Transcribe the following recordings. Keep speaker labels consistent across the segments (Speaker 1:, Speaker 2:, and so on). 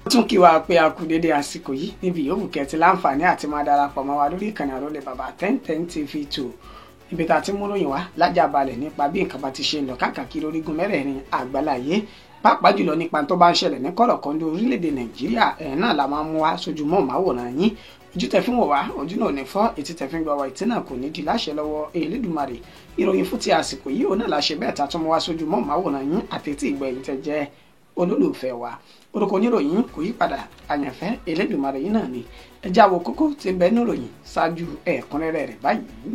Speaker 1: Tún kí wa pé a kú dédé àsìkò yìí níbi yòówù kẹtì láǹfààní àti máa darapọ̀ mọ́ wa lórí ìkànnì àrólé bàbá 1010 TV 2, níbi tá a ti mú ròyìn wá lájà balẹ̀ nípa bí nǹkan bá ti ṣe ń lọ káàkiri orígun mẹ́rẹ̀ẹ̀rin àgbáláyé, pàápàá jùlọ nípa tó bá ń ṣẹlẹ̀ ní kọ̀rọ̀kọ́ndó orílẹ̀-èdè Nàìjíríà. Ẹ̀ náà la máa ń mú wá sójú mọ́ màwòrán yín. Ojú tẹ fi ń wò wá, ojú náà ò ní fọ́, etí tẹ fi ń gbọ́ wá, etí náà kò ní di láṣẹ lọ́wọ́ Elédùmarè. Ìròyìn fún ti àsìkò yìí òun náà la ṣe bẹ́ẹ̀ ta tún mú wá sójú mọ́ màwòrán yín àti etí ìgbọ́ ẹ̀yin tẹ jẹ́ olólùfẹ́ wa. Orúkọ oníròyìn kò yí padà, àyànfẹ́ Elédùmarè yìí náà ni. Ẹ já wo kókó tí ń bẹ níròyìn ṣáájú ẹ̀kúnrẹ́rẹ́ rẹ̀ báyìí.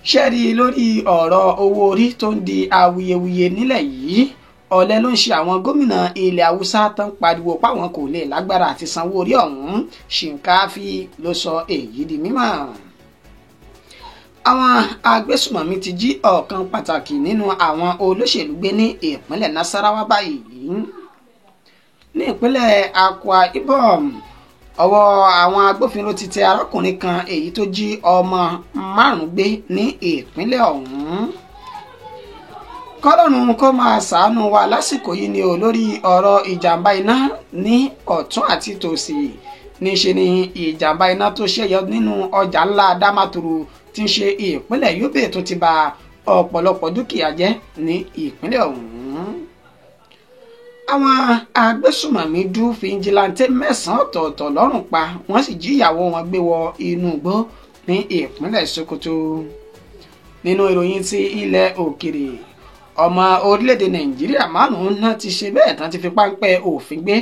Speaker 1: Ṣẹ́ẹ̀rí lórí ọ̀rọ̀ owó orí tó ń di awuyewuye nílẹ̀ yìí, ọ̀lẹ ló ń ṣe àwọn gómìnà ilẹ̀ Haúsá tó ń pariwo páwọn kò lè lágbára àti sanwó orí ọ̀hún. Shinkafi ló sọ èyí di mímọ̀. Àwọn agbésùmọ̀mí ti jí ọ̀kan pàtàkì nínú àwọn olóṣèlú gbé ní ìpínlẹ̀ Nasarawa báyìí. Ní ìpínlẹ̀ Akwa Ibom, ọwọ́ àwọn agbófinró ti tẹ arákùnrin kan èyí tó jí ọmọ 5 gbé ní ìpínlẹ̀ ọ̀hún. Kọ́lọ́run kó máa ṣàánú wa lásìkò yìí ni ò lórí ọ̀rọ̀ ìjàmbá iná ní ọ̀tún àti tòsì. Níṣe ni ìjàmbá iná tó ṣẹ́yọ nínú ọjà ńlá Damaturu tí ń ṣe ìpínlẹ̀ Yobe tó ti ba ọ̀pọ̀lọpọ̀ dúkìá jẹ́ ní ìpínlẹ̀ ọ̀hún. Àwọn agbésùmọ̀mí dú fìjìláńtẹ 9 ọ̀tọ̀ọ̀tọ̀ lọ́rùn pa, wọ́n sì jí ìyàwó wọn gbé wọ inú igbó ní ìpínlẹ̀ Sokoto. Nínú ìròyìn ti ilẹ̀ òkèrè, ọmọ orílẹ̀-èdè Nàìjíríà 5 náà ti ṣe bẹ́ẹ̀ tán ti fi páńpẹ́ òfin gbé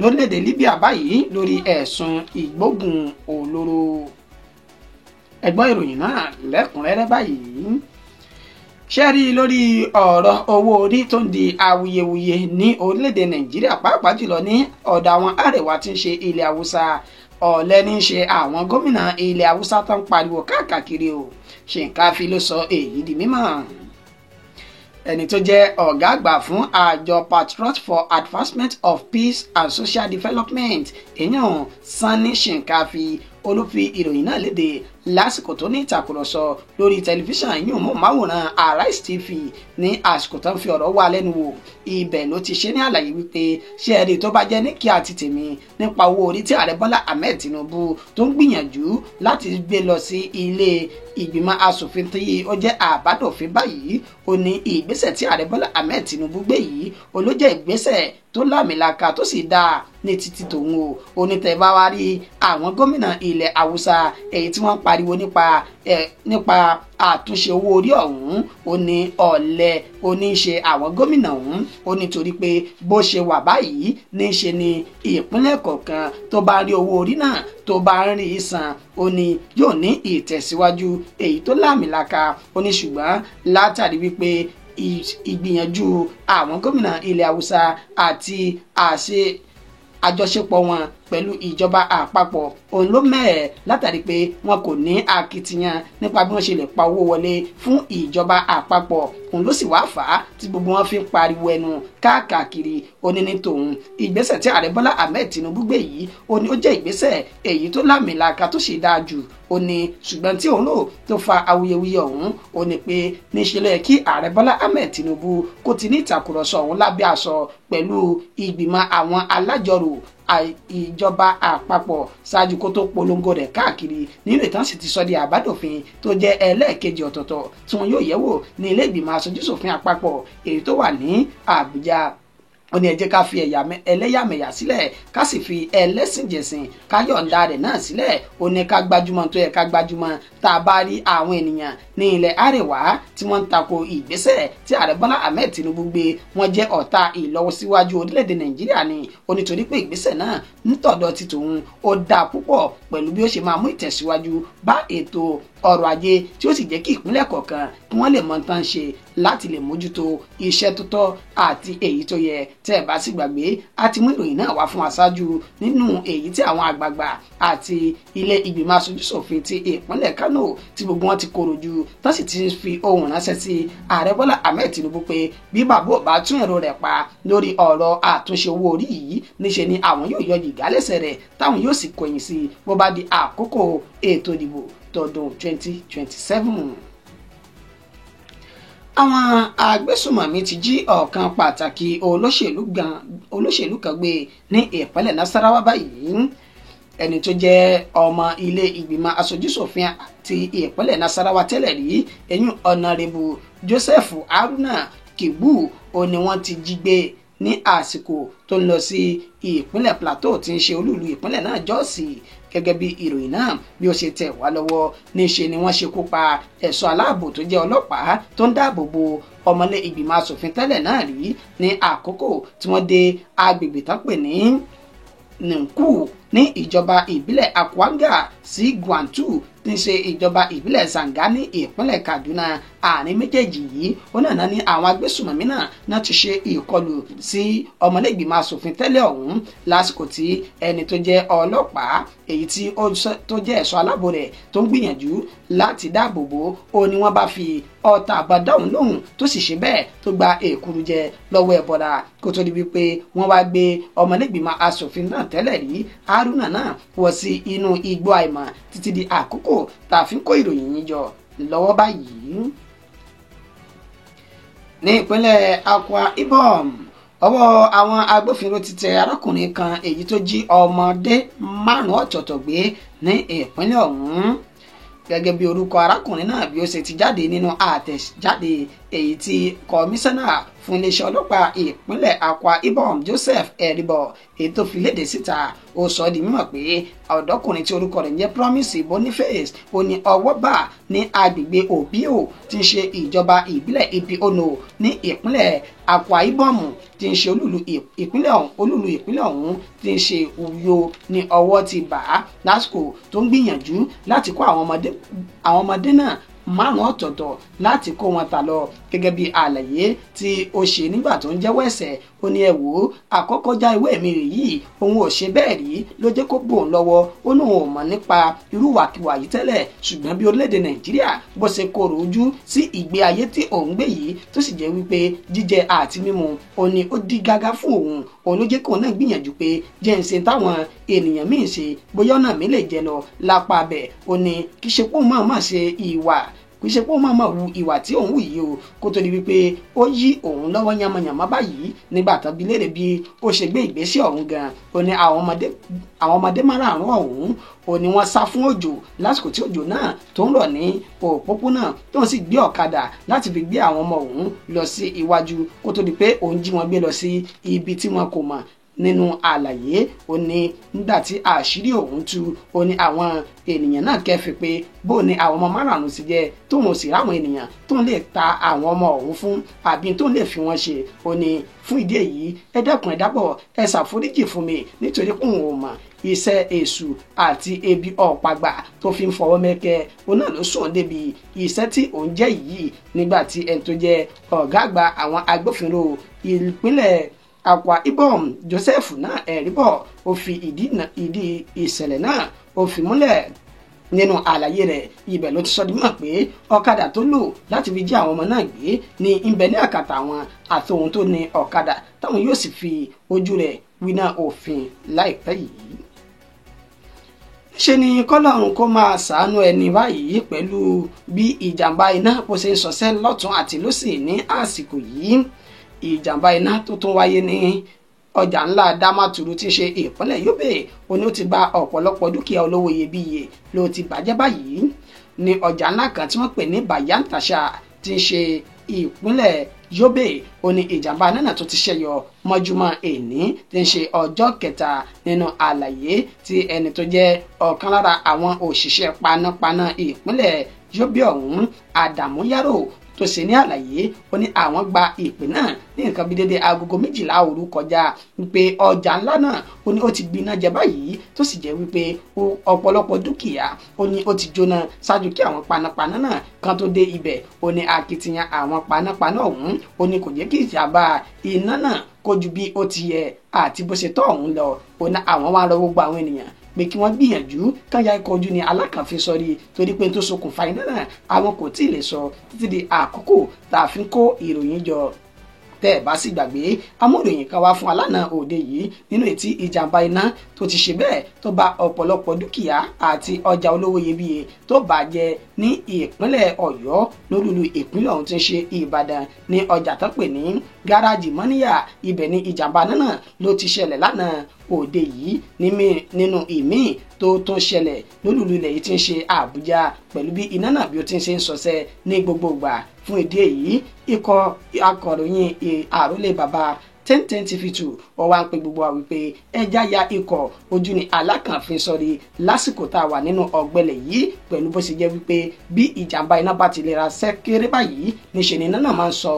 Speaker 1: lórílẹ̀-èdè Libya báyìí lórí ẹ̀sùn ìgbógun olóró. Ẹ gbọ́ ìròyìn náà lẹ́kùnrẹ́rẹ́ báyìí. Ṣé rí lórí ọ̀rọ̀ owó orí tó ń di awuyewuye ní orílẹ̀-èdè Nàìjíríà, pàápàá jùlọ ní ọ̀dọ̀ àwọn àrẹwà tí ń ṣe ilẹ̀ Haúsá, ọ̀lẹ ní í ṣe àwọn gómìnà ilẹ̀ Haúsá tó ń pariwo káàkiri o. Shinkafi ló sọ èyí di mímọ̀. Ẹni tó jẹ́ ọ̀gá àgbà fún àjọ Patriot for Advancement of Peace and Social Development, èèyàn Sanni Shinkafi, olùfi ìròyìn náà léde lásìkò tó ní ìtàkùrọ̀sọ lórí tẹlifíṣàn yìí mọ̀máwòrán Arise TV ní àsìkò tó ń fi ọ̀rọ̀ wá lẹ́nu wò. Ibẹ̀ ló ti ṣe ní àlàyé wípé ṣé ẹ̀rí tó bá jẹ́ ní kí àti tèmi nípa owó orí tí ààrẹ Bọ́lá Ahmed Tinubu tó ń gbìyànjú láti gbé lọ sí ilé ìgbìmọ̀ asòfin tí ó jẹ́ àbádòfin báyìí. Ó ní ìgbésẹ̀ tí ààrẹ Bọ́lá Ahmed Tinubu gbé yìí ó ló jẹ́ ìgbésẹ̀ tó lámìlaka tó sì dáa ní títí tòun o. Ó ní tẹ́ bá wá rí àwọn gómìnà ilẹ̀ Haúsá èyí tí wọ́n pariwo nípa àtúnṣe owó orí ọ̀hún, ó ní ọ̀lẹ ó ní ṣe àwọn gómìnà ọ̀hún. Ó ní torí pé bó ṣe wà báyìí ní ṣe ni ìpínlẹ̀ kọ̀ọ̀kan tó bá rí owó orí náà tó bá ń rí san, ó ní yóò ní ìtẹ̀síwájú èyí tó lámìlaka. Ó ní ṣùgbọ́n látàrí wípé ìgbìyànjú àwọn gómìnà ilẹ̀ Haúsá àti àṣẹ àjọṣepọ̀ wọn pẹ̀lú ìjọba àpapọ̀ òun ló mẹ́ẹ̀ látàrí pé wọn kò ní akitiyan nípa bí wọ́n ṣe lè pa owó wọlé fún ìjọba àpapọ̀, òun ló sì wá fà á tí gbogbo wọn fi ń pariwo ẹnu káàkiri. Ó ní ní tòun ìgbésẹ̀ tí ààrẹ Bọ́lá Ahmed Tinubu gbé yìí, ó ní ó jẹ́ ìgbésẹ̀ èyí tó lámìlaka tó sì dáa jù. Ó ní ṣùgbọ́n tí òun lò tó fa awuyewuye ọ̀hún, ó ní pé níṣe ló yẹ kí ààrẹ Bọ́lá Ahmed Tinubu kó ti ní ìtàkùrọ̀sọ ọ̀hún lábẹ́ aṣọ pẹ̀lú ìgbìmọ̀ àwọn alájọrò ìjọba àpapọ̀ ṣáájú kó tó polongo rẹ̀ káàkiri. Nínú ìtàn sì ti sọ di àbádòfin tó jẹ́ ẹlẹ́ẹ̀kejì ọ̀tọ̀ọ̀tọ̀ tí wọn yóò yẹ̀wò ní ilé ìgbìmọ̀ aṣojúṣòfin àpapọ̀ èyí tó wà ní Àbújá. Ó ní ẹ jẹ́ ká fi ẹlẹ́yàmẹ̀yà sílẹ̀, ká sì fi ẹlẹ́sìnjẹ̀sìn ká yọ̀ǹda rẹ̀ náà sílẹ̀. Ó ní ká gbájúmọ́ tó yẹ ká gbájúmọ́. Tá a bá rí àwọn ènìyàn ní ilẹ̀ àríwá tí wọ́n ń tako ìgbésẹ̀ tí ààrẹ Bọ́lá Ahmed Tinubu gbé, wọ́n jẹ́ ọ̀tá ìlọsíwájú orílẹ̀-èdè Nàìjíríà ni. Ó ní torí pé ìgbésẹ̀ náà nítọ̀dọ̀ ti tòun ó dáa púpọ̀ pẹ̀lú bí ó ṣe máa mú ìtẹ̀síwájú bá ètò ọrọ̀ ajé tí ó sì jẹ́ kí ìpínlẹ̀ kọ̀ọ̀kan kí wọ́n lè mọ tán ṣe láti lè mójútó iṣẹ́ tó tọ́ àti èyí tó yẹ. Tẹ́ ẹ bá sì gbàgbé, a ti mú ìròyìn náà wá fún aṣáájú nínú èyí tí àwọn àgbààgbà àti ilé ìgbìmọ̀ aṣojúṣòfin ti ìpínlẹ̀ Kánò tí gbogbo wọn ti koro jù tó sì ti fi ohùn ránṣẹ́ sí ààrẹ Bọ́lá Ahmed Tinubu pé bí bàbá ò bá tún èrò rẹ̀ pa lórí ọ̀rọ̀ àtúnṣe owó orí yìí, níṣe ni àwọn yóò yọ jìgá lẹ́sẹ̀ rẹ̀ táwọn yóò sì kọ̀yìn sí bó bá di àkókò ètò ìdìbò tọdún 2027. Àwọn agbésùmọ̀mí ti jí ọ̀kan pàtàkì olóṣèlú kan gbé ní ìpínlẹ̀ Nasarawa báyìí. Ẹni tó jẹ́ ọmọ ilé ìgbìmọ̀ aṣojúṣòfin ti ìpínlẹ̀ Nasarawa tẹ́lẹ̀ rí, eyín ọ̀nàrẹ́bù Joseph Haruna Kigbu, ó ní wọ́n ti jí gbé ní àsìkò tó ń lọ sí ìpínlẹ̀ Plateau tí ń ṣe olúìlú ìpínlẹ̀ náà Jọ́ọ̀sì. Gẹ́gẹ́ bí ìròyìn náà bí ó ṣe tẹ̀ wá lọ́wọ́, níṣe ni wọ́n ṣekú pa ẹ̀ṣọ́ aláàbò tó jẹ́ ọlọ́pàá tó ń dáàbò bo ọmọlé ìgbìmọ̀ asòfin tẹ́lẹ̀ náà rí ní àkókò tí wọ́n dé agbègbè tán pè ní Ninku ní ìjọba ìbílẹ̀ Akwanga sí Gwantu tí ń ṣe ìjọba ìbílẹ̀ Zanga ní ìpínlẹ̀ Kaduna. Àárín méjèèjì yìí ó náà ní àwọn agbésùmọ̀mí náà ti ṣe ìkọlù sí ọmọlẹ́gbìmọ̀ asòfin tẹ́lẹ̀ ọ̀hún lásìkò tí ẹni tó jẹ́ ọlọ́pàá èyí tí tó jẹ́ ẹ̀ṣọ́ aláàbò rẹ̀ tó ń gbìyànjú láti dáàbò bò ó ní wọ́n bá fi ọta àbá dáhùn lóhùn tó sì ṣe bẹ́ẹ̀ tó gba èkuru jẹ lọ́wọ́ ẹ̀bọ̀dà kó tó di wípé wọ́n wá gbé ọmọlẹ́gbìmọ̀ asòfin náà tẹ́lẹ̀ rí Haruna náà wọ̀ sí inú igbó àìmọ̀ títí di àkókò tá a fi ń kó ìròyìn yìí jọ lọ́wọ́ báyìí. Ní ìpínlẹ̀ Akwa Ibom, ọwọ́ àwọn agbófinró ti tẹ arákùnrin kan èyí tó jí ọmọdé 5 ọ̀tọ̀ọ̀tọ̀ gbé ní ìpínlẹ̀ ọ̀hún. Gẹ́gẹ́ bí orúkọ arákùnrin náà bí ó ṣe ti jáde nínú àtẹ̀jáde èyí tí kọmíṣánná fún iléeṣẹ́ ọlọ́pàá ìpínlẹ̀ Akwa Ibom Joseph Eribo èyí tó fi léde síta, ó sọ di mímọ̀ pé ọ̀dọ́kùnrin tí orúkọ rẹ̀ ń jẹ́ Promise Boniface ó ní ọwọ́ bà ní agbègbè Obio tí ń ṣe ìjọba ìbílẹ̀ Ibiono ní ìpínlẹ̀ Akwa Ibom tí ń ṣe olúlu ìpínlẹ̀ ọ̀hún tí ń ṣe Uyo ní ọwọ́ ti bà á lásìkò tó ń gbìyànjú láti kó àwọn ọmọdé náà 5 ọ̀tọ̀ọ̀tọ̀ láti kó wọn tà lọ. Gẹ́gẹ́ bí àlàyé tí ó ṣe nígbà tó ń jẹ́wọ́ ẹ̀ṣẹ̀, ó ní ẹ wò ó, àkọ́kọ́ já ìwé mi rè yìí, òun ò ṣe bẹ́ẹ̀ rí ló jẹ́ kó bò ń lọ́wọ́. Ó ní òun ò mọ̀ nípa irú ìwàkiwà yìí tẹ́lẹ̀, ṣùgbọ́n bí orílẹ̀-èdè Nàìjíríà bó ṣe korò ojú sí ìgbé ayé tí òun gbé yìí tó sì jẹ́ wípé jíjẹ àti mímu ó ní ó dí gágá fún òun, òun ló jẹ́ kóun náà gbìyànjú pé jẹ́ ń ṣe táwọn ènìyàn míì ṣe bóyá ọ̀nà mi lè jẹ lọ lápá abẹ. Ó ní kí ṣe pé òun máa ṣe ìwà kì í ṣe pé ó máa máa wu ìwà tí òun wù yìí o, kó tó di wípé ó yí òun lọ́wọ́ yamayama báyìí. Nígbà tán bi léèrè bí ó ṣe gbé ìgbésẹ̀ ọ̀hún gan, ó ní àwọn ọmọdé 5 ọ̀hún ó ní wọ́n sá fún òjò lásìkò tí òjò náà tó ń rọ̀ ní òpópónà, tó ń sì gbé ọ̀kadà láti fi gbé àwọn ọmọ òun lọ sí iwájú kó tó di pé òun jí wọn gbé lọ sí ibi tí wọn kò mọ̀. Nínú àlàyé ó ní nígbà tí àṣírí òun tú, ó ní àwọn ènìyàn náà kẹ́fì pé bó ni àwọn ọmọ 5 sì jẹ́ tóun ò sì ráwọn ènìyàn tóun lè ta àwọn ọmọ òun fún àbí tóun lè fi wọ́n ṣe. Ó ní fún ìdí èyí, ẹ dákun ẹ dábọ̀ ẹ ṣàforíjì fún mi nítorí pé òun ò mọ̀ iṣẹ́ èṣù àti ebi ọ̀pàgbà tó fi ń fọwọ́ mẹ́kẹ́ òun náà ló sùn débi iṣẹ́ tí òun jẹ́ yìí. Nígbà tí ẹni tó jẹ́ ọ̀gá àgbà àwọn agbófinró ìpínlẹ̀ Akwa Ibom Joseph náà Eribo ó fi ìdí ìṣẹ̀lẹ̀ náà ó fi múlẹ̀ nínú àlàyé rẹ̀. Ibẹ̀ ló ti sọ di mímọ̀ pé ọ̀kadà tó lò láti fi jí àwọn ọmọ náà gbé ní ń bẹ ní àkàtà àwọn àti ohun tó ní ọ̀kadà táwọn yóò sì fi ojú rẹ̀ winá òfin láìpẹ́ yìí. Ṣe ni kọ́lọ́run kó máa ṣàánú ẹni báyìí pẹ̀lú bí ìjàmbá iná bó ṣe ń ṣọṣẹ́ lọ́tún àti lósì ní àsìkò yìí. Ìjàmbá iná tó tún wáyé ní ọjà ńlá Damaturu tí ń ṣe ìpínlẹ̀ Yobe ó ní ó ti bà ọ̀pọ̀lọpọ̀ dúkìá olówó iyebíye ló ti bàjẹ́ báyìí. Ní ọjà ńlá kan tí wọ́n pè ní Bayantasha tí ń ṣe ìpínlẹ̀ Yobe ó ní ìjàmbá náà tó ti ṣẹyọ mọ́júmọ́ èní tí ń ṣe ọjọ́ kẹta. Nínú àlàyé tí ẹni tó jẹ́ ọ̀kan lára àwọn òṣìṣẹ́ panápaná ìpínlẹ̀ Yobe ọ̀hún Adamu Yaro tó ṣe ní àlàyé, ó ní àwọn gba ìpè náà ní nǹkan bíi dédé agogo 12 òru kọjá wípé ọjà ńlá náà ó ní ó ti gbiná jẹ báyìí, tó sì jẹ́ wípé ọ̀pọ̀lọpọ̀ dúkìá ó ní ó ti jóná ṣáájú kí àwọn panápaná náà kan tó dé ibẹ̀. Ó ní akitiyan àwọn panápaná ọ̀hún ó ní kò jẹ́ kí ìjàmbá iná náà kó ju bí ó ti yẹ àti bó ṣe tọ́ ọ̀hún lọ. Ó ní àwọn wá rọ gbogbo àwọn ènìyàn pé kí wọ́n gbìyànjú kán ya ikọ̀ ojú ni alákànfin sọrí, torí pé tó ṣokùnfà iná náà àwọn kò tí ì lè sọ títí di àkókò tá a fi ń kó ìròyìn jọ. Tẹ́ ẹ̀ bá sì gbàgbé, amúròyìn kan wá fún alánà òde yìí nínú ètí ìjàmbá iná tó ti ṣe bẹ́ẹ̀ tó bà ọ̀pọ̀lọpọ̀ dúkìá àti ọjà olówó iyebíye tó bàjẹ́ ní ìpínlẹ̀ Ọ̀yọ́ lólùlù ìpínlẹ̀ ọ̀hún tí ń ṣe Ìbàdàn ní ọjà tó pè ní gáràjì Mọ́níyà. Ibẹ̀ ni ìjàmbá náà ló ti ṣẹlẹ̀ lánàá òde yìí nínú ìmíì tó tún ṣẹlẹ̀ lólùlù ilẹ̀ yìí tí ń ṣe Àbújá pẹ̀lú bí iná náà bí ó ti ń ṣe ń sọsẹ́ ní gbogbo ìgbà. Fún ìdí èyí, ikọ̀ akọ̀ròyìn àrólé bàbá 1010 TV2 ó wá ń pe gbogbo wa wípé ẹja ya ikọ̀ ojú ni alákànfin sọrí lásìkò tá a wà nínú ọ̀gbẹlẹ̀ yìí, pẹ̀lú bó ṣe jẹ́ wípé bí ìjàmbá iná bá ti lè ra sẹ́kéré báyìí níṣe ni iná náà máa ń sọ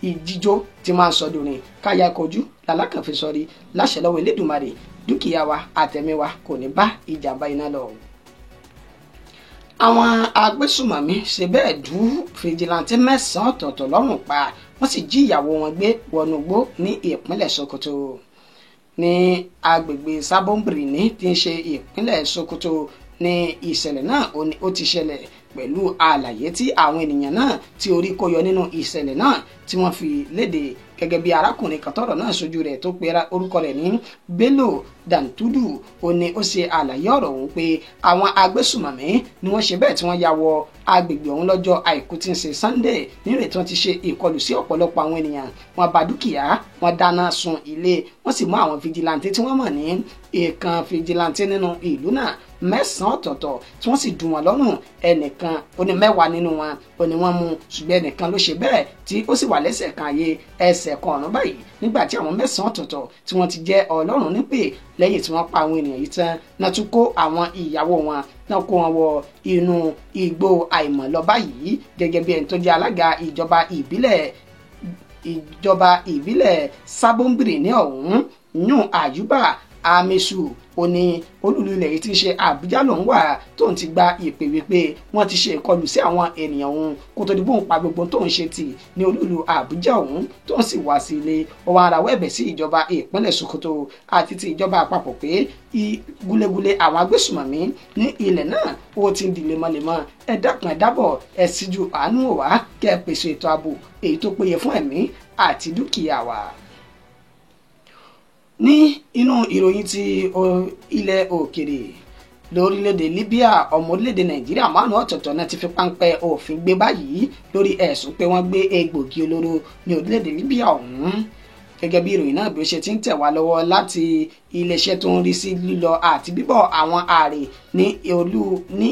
Speaker 1: ìjíjó tí máa ń sọ dòrin. Káyà ikọ̀ ojú lalákànfin sọrí láṣẹ lọ́wọ́ Elédùmarè, dúkìá wa àtẹ̀mí wa kò ní bá ìjàmbá iná lọ. Àwọn agbésùmọ̀mí ṣe bẹ́ẹ̀ dú fìjìláńtì 9 ọ̀tọ̀ọ̀tọ̀ lọ́rùn pa, wọ́n sì jí ìyàwó wọn gbé wọnú igbó ní ìpínlẹ̀ Sokoto. Ní agbègbè Sabon-Birni tí ń ṣe ìpínlẹ̀ Sokoto ní ìṣẹ̀lẹ̀ náà ó ti ṣẹlẹ̀, pẹ̀lú àlàyé tí àwọn ènìyàn náà tí orí kó yọ nínú ìṣẹ̀lẹ̀ náà tí wọ́n fi léde, gẹ́gẹ́ bí arákùnrin kan tọ́rọ̀ náà sójú rẹ̀ tó pe orúkọ rẹ̀ ní Bello Dantudu. Ó ní ó ṣe àlàyé ọ̀rọ̀ ọ̀hún pé àwọn agbésùmọ̀mí ni wọ́n ṣe bẹ́ẹ̀ tí wọ́n ya wọ agbègbè ọ̀hún lọ́jọ́ àìkú tí ń ṣe Sunday, nínú ètò wọn ti ṣe ìkọlù sí ọ̀pọ̀lọpọ̀ àwọn ènìyàn. Wọ́n bà dúkìá, wọ́n dáná sun ilé, wọ́n sì mú àwọn fìjìláńtì tí wọ́n mọ̀ ní ìkan fìjìláńtì nínú ìlú náà 9 ọ̀tọ̀ọ̀tọ̀ tí wọ́n sì dùn wọ́n lọ́rùn. Ẹnìkan ó ní 10 nínú wọn ó ní wọ́n mú, ṣùgbọ́n ẹnìkan ló ṣe bẹ́ẹ̀ tí ó sì wà lẹ́sẹ̀ kan ayé ẹsẹ̀ kan ọ̀run báyìí, nígbà tí àwọn 9 ọ̀tọ̀ọ̀tọ̀ tí wọ́n ti jẹ́ Ọlọ́run nípè lẹ́yìn tí wọ́n pa àwọn ènìyàn yìí tán náà tún kó àwọn ìyàwó wọn náà kó wọn wọ inú igbó àìmọ̀ lọ báyìí. Gẹ́gẹ́ bí ẹni tó jẹ́ alága ìjọba ìbílẹ̀ Sabon-Birni ọ̀hún yún Àyùbá Amisu, ó ní olúlu ilẹ̀ yìí ti ṣe Àbújá lòún wà tóun ti gba ìpè wípé wọ́n ti ṣe ìkọlù sí àwọn ènìyàn òun kó tó di bóun pa gbogbo tóun ṣe tì ní olúlu Àbújá òun tóun sì wá sí ilé. Ó wá rawọ́ ẹ̀bẹ̀ sí ìjọba ìpínlẹ̀ Sokoto àti ti ìjọba àpapọ̀ pé gúlégúlé àwọn agbésùmọ̀mí ní ilẹ̀ náà ó ti ń di lemọ́lemọ́. Ẹ dákun, ẹ dábọ̀, ẹ síjú àánú wá kẹ́ ẹ pèsè ètò ààbò èyí tó péye fún ẹ̀mí àti dúkìá wa. Ní inú ìròyìn ti ilẹ̀ òkèrè, lórílẹ̀‐èdè Libya, ọmọ orílẹ̀‐èdè Nàìjíríà 5 ọ̀tọ̀ọ̀tọ̀ náà ti fi páńpẹ́ òfin gbé báyìí lórí ẹ̀sùn pé wọ́n gbé egbògi olóró ní orílẹ̀‐èdè Libya ọ̀hún. Gẹ́gẹ́ bí ìròyìn náà bí ó ṣe ti ń tẹ̀ wá lọ́wọ́ láti iléeṣẹ́ tó ń rí sí lílọ àti bíbọ̀ àwọn ààrẹ ní olú ní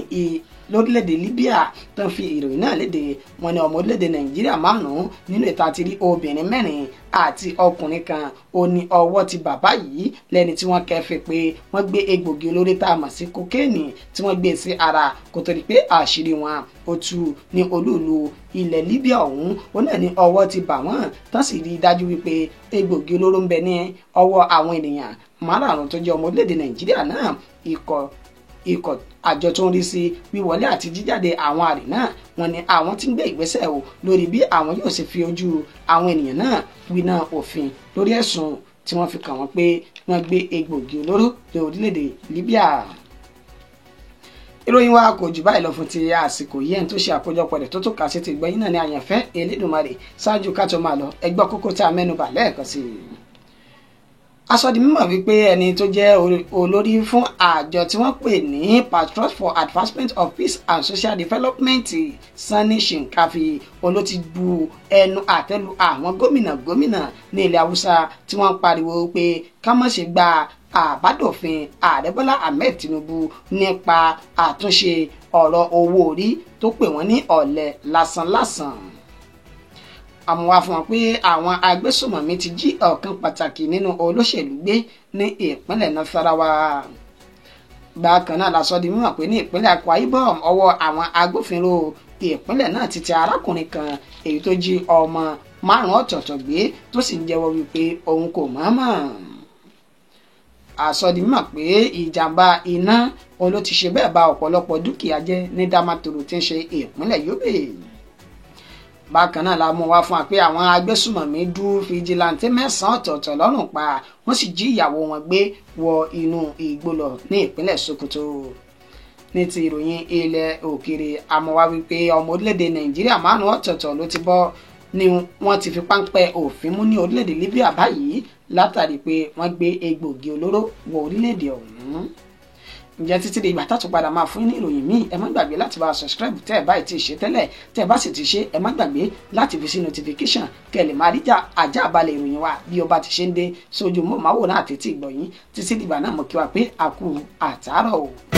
Speaker 1: lórílẹ̀‐èdè Libya tó ń fi ìròyìn náà léde, wọ́n ní ọmọ orílẹ̀‐èdè Nàìjíríà 5 nínú ìta ti rí obìnrin 4 àti ọkùnrin kan. Ó ní ọwọ́ ti bàbá yìí lẹ́ni tí wọ́n kẹ́fẹ́ pé wọ́n gbé egbògi olóró tá a mọ̀ sí kokéènì tí wọ́n gbé sí ara kó tó di pé àṣírí wọn ó tú ní olúùlú ilẹ̀ Libya ọ̀hún. Ó náà ní ọwọ́ ti bà wọ́n tán sì rí i dájú wípé egbògi olóró ń bẹ ní ọwọ́ àwọn ènìyàn 5 tó jẹ́ ọmọ orílẹ̀-èdè Nàìjíríà náà. Ikọ̀ àjọ tó ń rí sí wíwọlé àti jíjáde àwọn àrè náà wọ́n ní àwọn tí ń gbé ìgbésẹ̀ o lórí bí àwọn yóò ṣe fi ojú àwọn ènìyàn náà winá òfin lórí ẹ̀sùn tí wọ́n fi kàn wọ́n pé wọ́n gbé egbògi olóró ní orílẹ̀-èdè Libya. Ìròyìn wa kò jù báyìí lọ fún ti àsìkò yìí. Ẹni tó ṣe àkójọpọ̀ rẹ̀ tó tó kà sí ti gbẹ́yìn náà ní àyànfẹ́ Elédùmarè. Ṣáájú ká tó máa lọ, ẹ gbọ́ kókó tá a mẹ́nubà lẹ́ẹ̀kan sí i. A sọ di mímọ̀ wípé ẹni tó jẹ́ olórí fún àjọ tí wọ́n pè ní Patriots for Advancement of Peace and Social Development, Sanni Shinkafi, ló ti bu ẹnu àtẹ́lu àwọn gómìnà ní ilẹ̀ Haúsá tí wọ́n ń pariwo pé ká má ṣe gba àbádòfin Ààrẹ Bọ́lá Ahmed Tinubu nípa àtúnṣe ọ̀rọ̀ owó orí tó pè wọ́n ní ọ̀lẹ lásánlásán. Àmọ́ wá fún wọn pé àwọn agbésùmọ̀mí ti jí ọ̀kan pàtàkì nínú olóṣèlú gbé ní ìpínlẹ̀ Nasarawa. Bákan náà la sọ di mímọ̀ pé ní ìpínlẹ̀ Akwa Ibom, ọwọ́ àwọn agbófinró ìpínlẹ̀ náà ti tẹ arákùnrin kan èyí tó jí ọmọ 5 ọ̀tọ̀ọ̀tọ̀ gbé tó sì ń jẹ́wọ́ wípé òun kò mọ̀ọ́mọ̀. A sọ di mímọ̀ pé ìjàmbá iná òun ló ti ṣe bẹ́ẹ̀ bà ọ̀pọ̀lọpọ̀ dúkìá jẹ́ ní Damaturu tí ń ṣe ìpínlẹ̀ Yobe. Bákan náà la mú wá fún wa pé àwọn agbésùmọ̀mí dú fìjìláńtì 9 ọ̀tọ̀ọ̀tọ̀ lọ́rùn pa, wọ́n sì jí ìyàwó wọn gbé wọ inú igbó lọ ní ìpínlẹ̀ Sokoto. Ní ti ìròyìn ilẹ̀ òkèrè, àmọ́ wá wípé ọmọ orílẹ̀-èdè Nàìjíríà 5 ọ̀tọ̀ọ̀tọ̀ ló ti bọ́ ni wọ́n ti fi páńpẹ́ òfin mú ní orílẹ̀-èdè Libya báyìí látàrí pé wọ́n gbé egbògi olóró wọ orílẹ̀-èdè ọ̀hún. Ǹjẹ́ títí di ìgbà tátù padà máa fún yín ní ìròyìn míì, ẹ má gbàgbé láti bá a subscribe tẹ́ ẹ báyìí ti ṣe tẹ́lẹ̀. Tẹ́ ẹ bá sì ti ṣe, ẹ má gbàgbé láti fi sí notification kẹ́ ẹ lè máa rí ajá balẹ̀ ìròyìn wa bí ó bá ti ṣe ń dé sójú mọ́máwòrán àti tí ìgbọ̀yìn. Títí dìgbà náà, mo kí wa pé a kú àtàárọ̀ o.